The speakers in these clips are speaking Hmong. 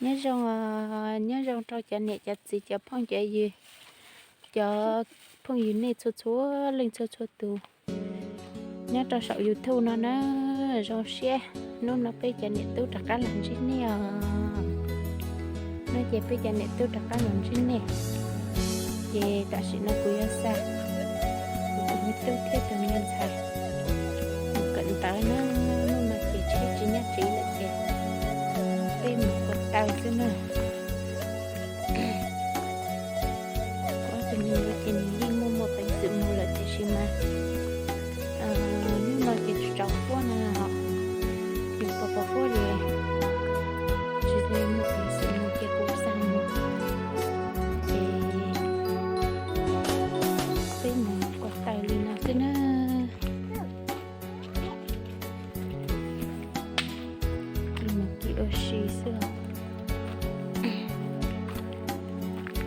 Nyob zoo, nyob zoo rau cov niam cov txiv, cov phooj cov ywg, cov phooj ywg nej txhua txhua leej txhua txhua tus nyob rau saum YouTube no na. Zoo siab hnub no peb cov niam tub rov qab los ntsib nej os. No ces peb cov niam tub rov qab los ntsib nej. Ces tam sim no kuv yuav xa kuv tus me tub thiab tus me ntxhais mus kawm ntawv na. Hnub no ces tsheb tsis nyob tsev lawm ces peb mus ua taws xwb na. Kuv ob tug me nyuam ces nws yeej muaj muaj peev xwm mus lawm tiam sis mas hnub no ces tsis tau fuab no ho, nws pos pos fuab li, tsis muaj peev xwm mus ces kuv xa mus. Ces peb mus ua taws li no xwb na. Mus kis ua si xwb os.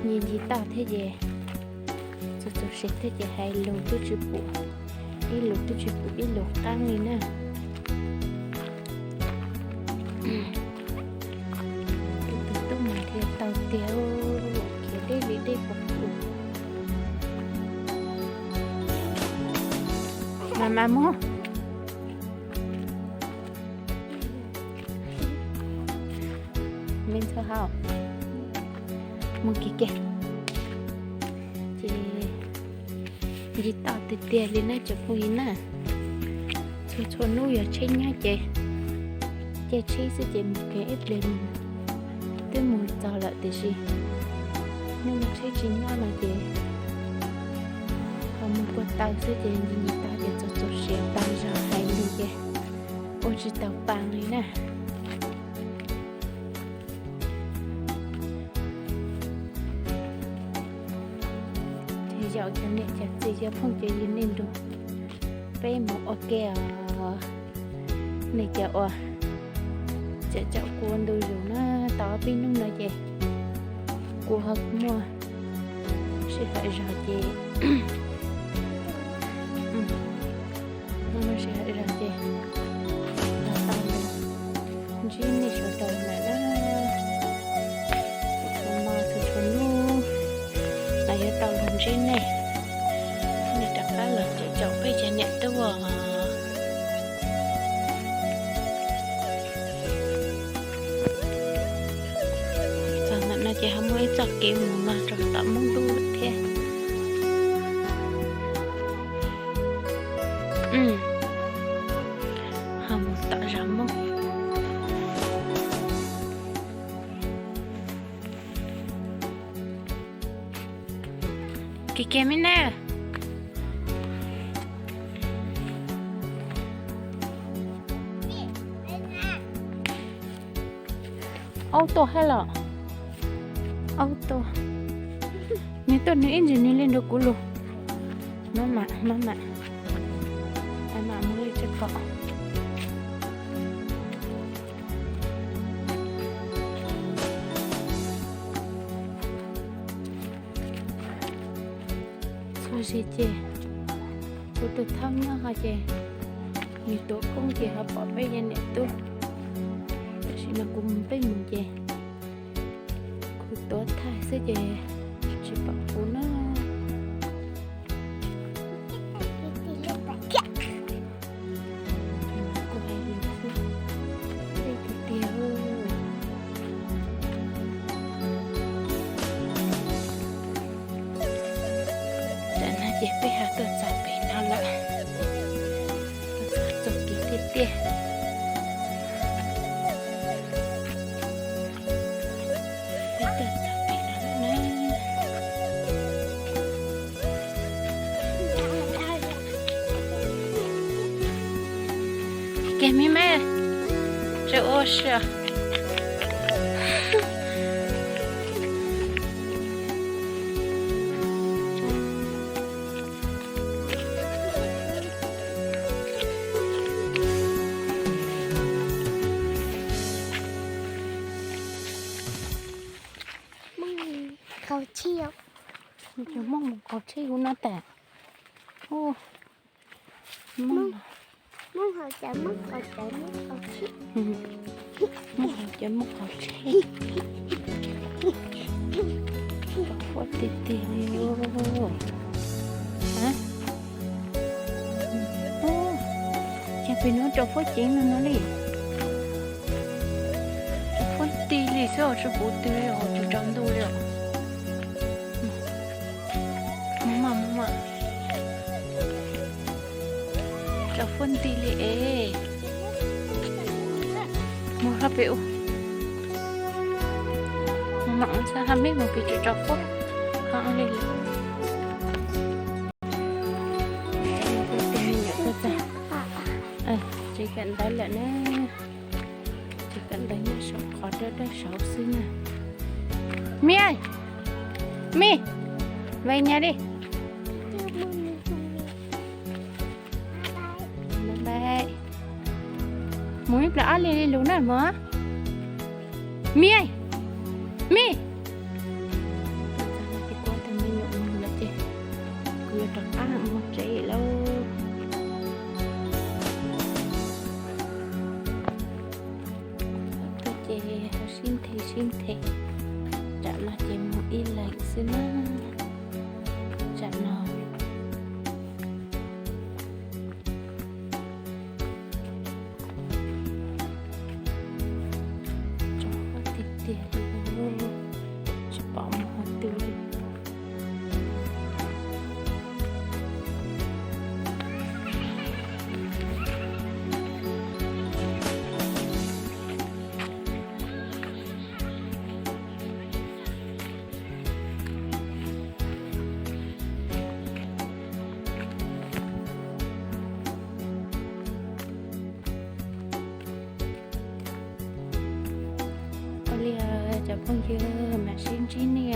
Nyias ncig toj thiab ces txog txog siav thiab ces hais lus twb tsis pum, ib lus twb tsis pum ib lus qeeb li na. Tus tub mas thiaj tau tiag, khiav deb li deb puv pum. Mas mas mus. Me ntxhua hau, mus kiag kiag. Ces ncig toj tiag tiag li na cov phooj ywg na. Txhua txhua hnub yog tsheb nyob ces caij tsheb xwb ces mus kiag ib pliag twb mus txog lawm tiam sis hnub no tsheb tsis nyob no ces ho mus ua taws xwb ces ncig ncig toj ces txog txog siav tas zog hais lus ces ua tsis tau pa li na. Ces yaum cov niam cov txiv cov phooj cov ywg nej nrog peb mus ua ke os. Nej cov uas tseem caum kuv ua ntu zus na, tau ob peb hnub no ces kuv ho muaj sij hawm zog ces, muaj sij hawm zog ces tau ntsib nej sawv daws lawm na. Txhua hmo txhua txhua hnub los yuav tau los ntsib nej, nej rov qab los caum peb cov niam tub os. Txog ntawm no ces ho muaj ib txoj kev mus no rau tom Hmoob Dub lawm thiab. Ho mus tom zos Hmoob. Kiag kiag me na. Aub tuaj thiab los? Aub tuaj. Nws tuaj nws ib ntsis nws li nrog kuv lus. Maj mam, maj mam, maj mam mus li tsis pom. Txhua zaus ces kuv tus thaub nyob ho ces nws tuav koob ces ho pom peb cov niam tub. Tam sim no kuv mus peb mus ces kuv tuav thaij xwb ces tsis pom kuv na. Kuv hais lus xwb, deb tiag tiag. Tam no ces peb ho tuaj txog pem no lawm, tuaj txog txoj kev tiaj tiaj. Peb tuaj txog pem no lawm na. Kiag me me, tseem ua si. Cov Hmoob mus qaug tsheb huv no tas. Hmoob, Hmoob haus cawv, Hmoob qaug cawv, Hmoob qaug tsheb. Muaj qhov cawv muaj qhov tsheb. Rau fuab tiag tiag li os. Cas pem no rau fuab ceev no no li. Rau fuab ti li xwb os, tsis puv twg li os, tsis tsaus ntuj li os. Mus mas, mus mas. Rau fuab nti li es. Mus hlo pem ub. Mus mam xav hab meb mus pem rau rau fuab. Ho li lawm. Tsev kawm ntawv lawm na. Tsev kawm ntawv nyob saum qhov dawb dawb saud xwb na. Mi, Mi, mus nyas li. Mus ib pliag ob li li lus na mog. Mi, Mi. Kuv tus me nyuam mus lawm ces kuv yuav rov qab mus tsev lauj. Tuaj ces sib nthe sib nthe. Tsam no ces mus ib leeg xwb na. Tsam no tsaus tiag tiag li, tsis pom mus qhov twg li. Ua li cov phooj ywg, mam sib ntsib nej,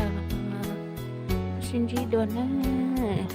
sib ntsib dua nawb.